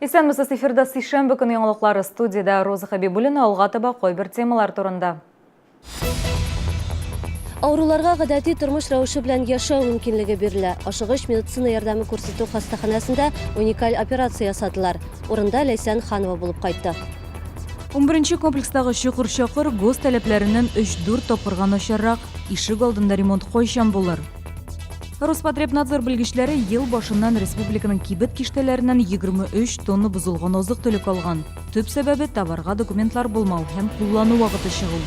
Исәнмесез, эфирда сишәмбе көне яңалыклары студиядә Роза Хәбибуллина алга таба кайбер темалар турында. Авыруларга гадәти тормыш рәвеше белән яшәү мөмкинлеге бирелә. Ашыгыч медицина ярдәме күрсәтү хастаханәсендә уникаль операция ясадылар. Урында Ләйсән Ханова булып кайтты. Унберенче комплекстагы чокыр-чакыр ГОСТ таләпләреннән өч-дүрт тапкырга начаррак. Ишек алдында ремонт кайчан булыр? Роспотребнадзор белгечләре ел башыннан республиканың кибет киштәләреннән 23 тонна бозылган азык-төлек алган. Төп сәбәбе, товарга документлар булмау һәм куллану вакыты чыгу.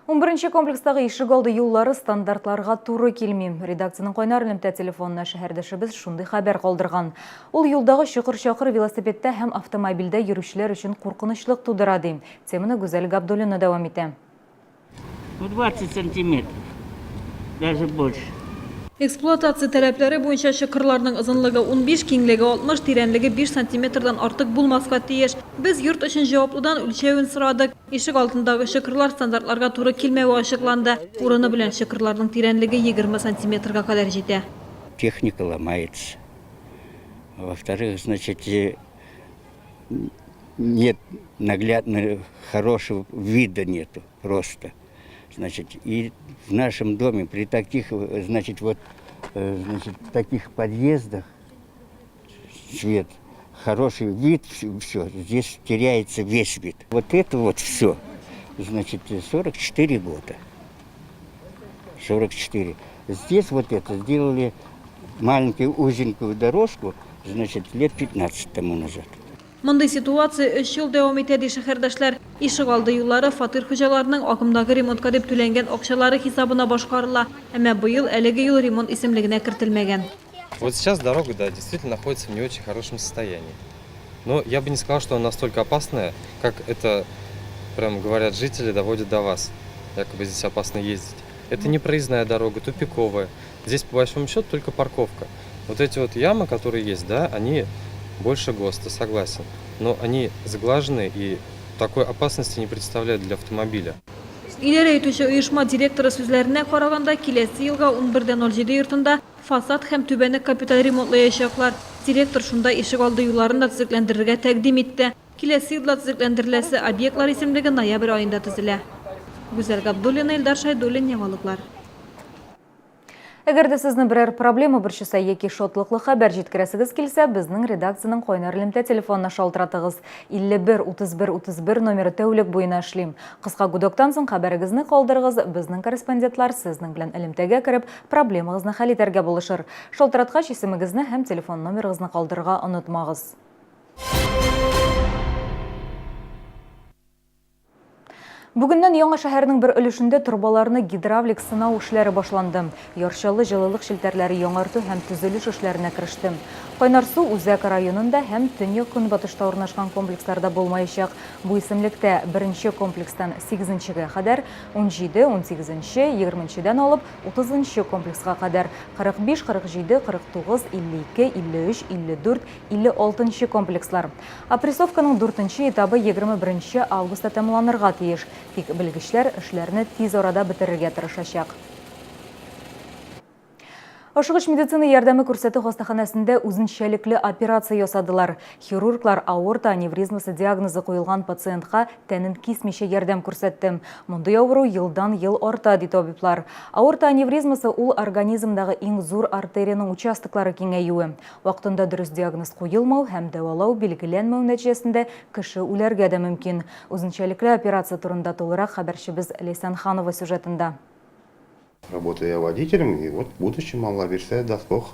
Унберенче комплекстагы ишегалды юллары стандартларга туры килми. Редакциянең кайнар элемтә телефонына шәһәрдәшебез шундый хәбәр калдырган. Ул юлдагы чокыр-чакыр велосипедта һәм автомобильдә йөрүчеләр өчен куркынычлык тудыра, ди. Теманы Гүзәл Габдуллина дәвам итә. Ну, 20 сантиметров, даже больше. Эксплуатация таләпләре буенча чокырларның озынлыгы 15, киңлеге 60, тирәнлеге 5 сантиметрдан артык булмаска тиеш. Без йорт өчен җаваплыдан үлчәвен сорадык. Ишек алдындагы чокырлар стандартларга туры килмәве ачыкланды. Урыны белән чокырларның тирәнлеге 20 сантиметрга кадәр җитә. Техника ломается. Во-вторых, значит, нет наглядно хорошего вида нету просто. Значит, и в нашем доме при таких, значит, вот, значит, таких подъездах свет, хороший вид, все, здесь теряется весь вид. Вот это вот все, значит, 44 года. 44. Здесь вот это сделали маленькую узенькую дорожку, значит, лет 15 тому назад. Мондый ситуация өч ел дәвам итә, ди шәһәрдәшләр. Ишегалды юллары фатир хуҗаларының агымдагы ремонтка дип түләнгән акчалары хисабына башкарыла. Әмма быел әлеге юл ремонт исемлегенә кертелмәгән. Вот сейчас дорога, да, действительно находится в не очень хорошем состоянии. Но я бы не сказал, что она настолько опасная, как это прям говорят жители, доводят до вас. Якобы здесь опасно ездить. Это не проездная дорога, тупиковая. Здесь, по большому счету, только парковка. Вот эти вот ямы, которые есть, да, они больше ГОСТа, согласен. Но они заглажены и такой опасности не представляют для автомобиля. Идарә итүче оешма директоры сүзләренә караганда, киләсе елга 11.07 йортында фасад һәм түбәне капиталь ремонтлаячаклар. Директор шунда ишегалды юлларын да төзекләндерергә тәкъдим итте. Киләсе елда төзекләндереләсе объектлар исемлеге ноябрь аенда төзелә. Гүзәл Габдуллина, Илдар Шәйдуллин, Яңалыклар. Әгәр дә сезне берәр проблема борчыса яки шатлыклы хәбәр җиткерәсегез килсә, безнең редакциянең кайнар элемтә телефонына шалтыратыгыз. 51 31 31 номеры тәүлек буена эшли. Кыска гудоктан соң хәбәрегезне калдырыгыз, безнең корреспондентлар сезнең белән элемтәгә кереп, проблемагызны хәл итәргә булышыр. Шалтыраткач, исемегезне һәм телефон номерыгызны калдырырга онытмагыз. Бүгеннән Яңа шәһәрнең бер өлешендә торбаларны гидравлик сынау эшләре башланды. Яр Чаллы җылылык челтәрләре яңарту һәм төзелеш эшләренә кереште. Кайнар су Үзәк районында һәм төньяк-көнбатышта урнашкан комплексларда булмаячак. Бу исемлектә беренче комплекстан сигезенчегә кадәр, унҗиде, унсигезенче, егерменчедән алып утызынчы комплекска кадәр, 45, 47, 49, 52, 53, 54, 56 нчы комплекслар. Опрессовканың дүртенче этабы 21 нче августта тәмамланырга тиеш, тик белгечләр эшләрне тиз арада бетерергә тырышачак. Ашыгыч медицина ярдәме күрсәтү хастаханәсендә үзенчәлекле операция ясадылар. Хирурглар аорта аневризмасы диагнозы куелган пациентка тәнен кисмичә ярдәм күрсәтте. Мондый авыру елдан-ел арта, ди табиблар. Аорта аневризмасы ул организмдагы иң зур артериянең участоклары киңәюе. Вакытында дөрес диагноз куелмау һәм дәвалау билгеләнмәү нәтиҗәсендә кеше үләргә дә мөмкин. Үзенчәлекле операция турында тулырак хәбәрчебез Ләйсән Ханова сюжетында. Работаю я водителем, и вот в будущем, Алла бирсә, даст Бог,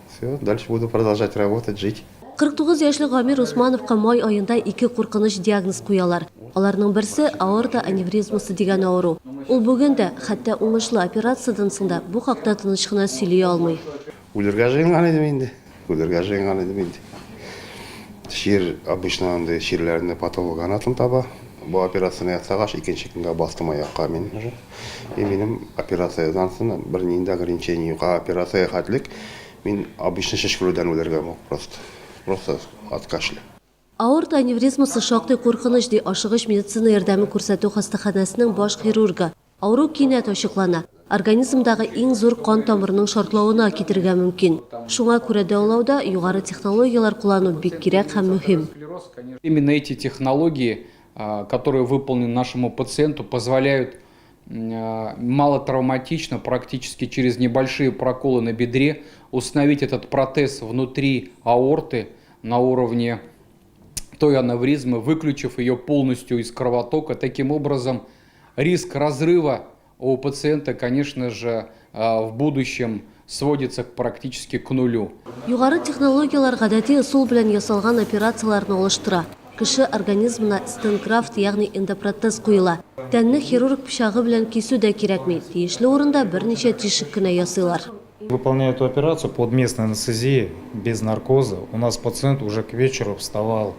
все, дальше буду продолжать работать, жить. 49 яшьлек Гамир Усмановка май аенда ике куркыныч диагноз куялар. Аларның берсе, аорта аневризмасы дигән авыру. Ул бүген дә, хәтта уңышлы операциядән соң да бу хакта тыныч кына сөйли алмый. Үлергә җыенган идем инде. Үлергә җыенган идем инде. Чир, обычно андый чирләрне патологоанатом таба. Бу операцияне ясагач, икенче көнгә бастым аякка мин уже. И минем операциядән соң бернинди ограничение юк. Ә операциягә хәтлек мин обычно чәчкерүдән үләргә мог просто. Просто от кашля. Аорта аневризмасы шактый куркыныч, ди ашыгыч медицина ярдәме күрсәтү хастаханәсенең баш хирургы. Авыру кинәт ачыклана. организмдагы иң зур кан тамырының шартлавына китерергә мөмкин. Шуңа күрә дәвалауда югары технологияләр куллану бик кирәк һәм мөһим. Именно эти технологии, которые выполнены нашему пациенту, позволяют малотравматично, практически через небольшие проколы на бедре, установить этот протез внутри аорты на уровне той аневризмы, выключив ее полностью из кровотока. Таким образом, риск разрыва у пациента, конечно же, в будущем сводится практически к нулю. Югары технологияләр гадәти ысул белән ясалган операцияләрне алыштыра. Кеше организмына стентграфт, ягъни эндопротез куела. Тәнне хирург пычагы белән кисү дә кирәкми, тиешле урында берничә тишек кенә ясыйлар. Выполняя эту операцию под местной анестезией, без наркоза, у нас пациент уже к вечеру вставал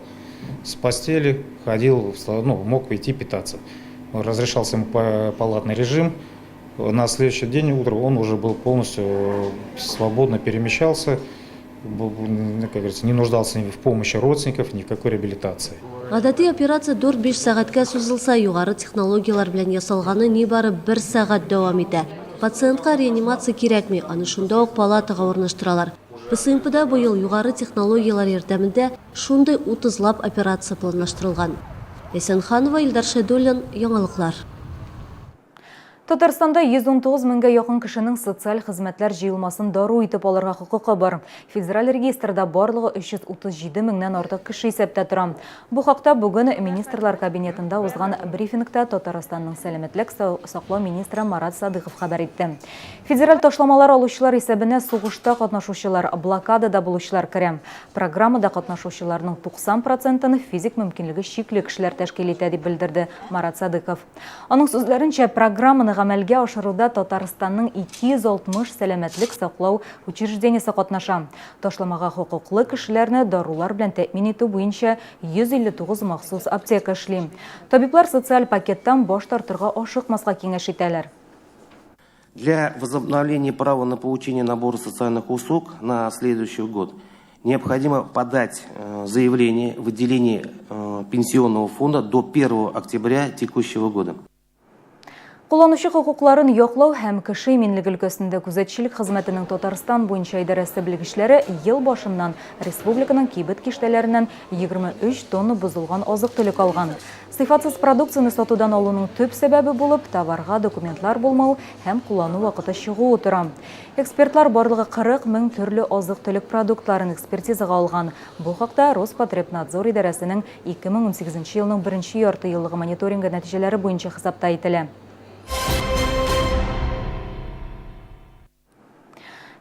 с постели, ходил, ну, мог идти питаться. Разрешался ему палатный режим. На следующий день утром он уже был полностью свободно перемещался, как говорится, не нуждался ни в помощи родственников, никакой реабилитации. Гадәти операция 4-5 сәгатькә сузылса, югары технологияләр белән ясалганы нибары бер сәгать дәвам итә. Пациентка реанимация кирәкми, аны шунда ук палатага урнаштыралар. ПСМПда быел югары технологияләр ярдәмендә шундый 30лап операция планлаштырылган. Ләйсән Ханова, Илдар Шәйдуллин, Яңалыклар. Татарстанда 119 меңгә якын кешенең социаль хезмәтләр җыелмасын дару итеп алырга хокукы бар. Федераль регистрда барлыгы 337 меңнән артык кеше исәптә тора. Бу хакта бүген Министрлар Кабинетында узган брифингта Татарстанның сәламәтлек саклау министры Марат Садыйков хәбәр итте. Федераль ташламалар алучылар исәбенә сугышта катнашучылар, блокадада булучылар керә. Программада катнашучыларның 90 процентын физик мөмкинлеге чикле кешеләр тәшкил итә, дип белдерде Марат Садыйков. Аның сүзләренчә, программаны гамәлгә ашыруда Татарстанның 260 сәламәтлек саклау учреждениесе катнаша. Ташламага хокуклы кешеләрне дарулар белән тәэмин итү буенча 159 махсус аптека эшли. Табиблар социаль пакеттан баш тартырга ашыкмаска киңәш итәләр. Для возобновления права на получение набора социальных услуг на следующий год необходимо подать заявление в отделение пенсионного фонда до 1 октября текущего года. Кулланучы хокукларын яклау һәм кеше иминлеге өлкәсендә күзәтчелек хезмәтенең Татарстан буенча идарәсе белгечләре ел башыннан республиканың кибет киштәләреннән 23 тонна бозылган азык-төлек алган. Сыйфатсыз продукцияне сатудан алуның төп сәбәбе булып товарга документлар булмау һәм куллану вакыты чыгуы тора. Экспертлар барлыгы 40 мең төрле азык-төлек продуктларын экспертизага алган. Бу хакта Роспотребнадзор идарәсенең 2018 елның беренче ярты еллыгы мониторингы нәтиҗәләре буенча хисапта әйтелә.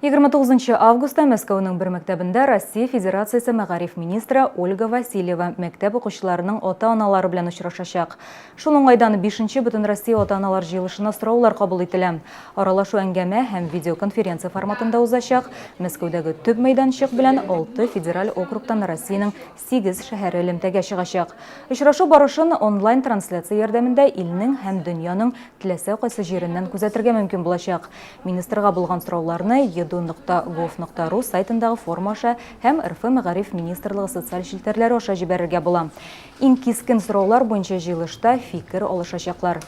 29 августта Мәскәүнең бер мәктәбендә Россия Федерациясе мәгариф министры Ольга Васильева мәктәп укучыларының ата-аналары белән очрашачак. Шул уңайдан 5нче Бөтенроссия ата-аналар җыелышына сораулар кабул ителә. Аралашу әңгәмә һәм видеоконференция форматында узачак. Мәскәүдәге төп мәйданчык белән 6 федераль округтан Россиянең 8 шәһәре элемтәгә чыгачак. Очрашу барышын онлайн-трансляция ярдәмендә илнең һәм дөньяның теләсә кайсы җиреннән күзәтергә мөмкин булачак. Министрга булган сорауларны edu.gov.ru сайтындагы форма аша һәм РФ Мәгариф министрлыгы социаль челтәрләре аша җибәрергә була. Иң кискен сораулар буенча җыелышта фикер алышачаклар.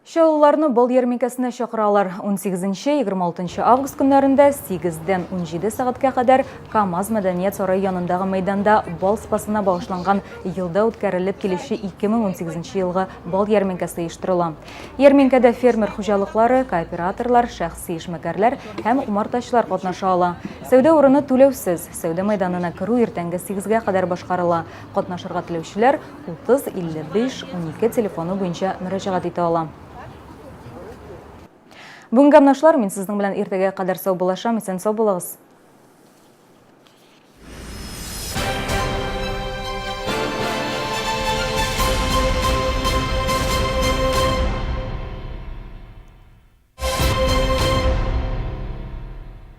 Чаллыларны бал ярминкәсенә чакыралар. 18-26 август көннәрендә 8-дән 17 сәгатькә кадәр КАМАЗ мәдәният сарае янындагы мәйданда бал спасына багышланган елда үткәрелеп килүче 2018 елгы бал ярминкәсе оештырыла. Ярминкәдә фермер хуҗалыклары, кооператорлар, шәхси эшмәкәрләр һәм умартачылар катнаша ала. Сәүдә урыны түләүсез. Сәүдә мәйданына керү иртәнге 8-гә кадәр башкарыла. Катнашырга теләүчеләр 30 55 12 телефоны буенча мөрәҗәгать итә ала. Бүгенге менә шулар. Мин сезнең белән иртәгә кадәр саубуллашам. Исән сау булыгыз.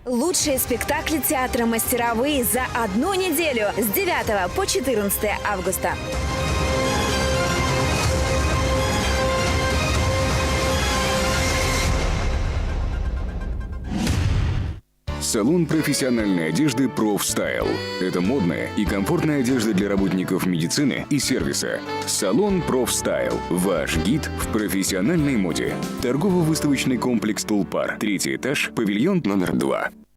Лучшие спектакли театра «Мастеровые» за одну неделю с 9 по 14 августа. Салон профессиональной одежды «Профстайл». Это модная и комфортная одежда для работников медицины и сервиса. Салон «Профстайл». Ваш гид в профессиональной моде. Торгово-выставочный комплекс «Тулпар». Третий этаж, павильон номер 2.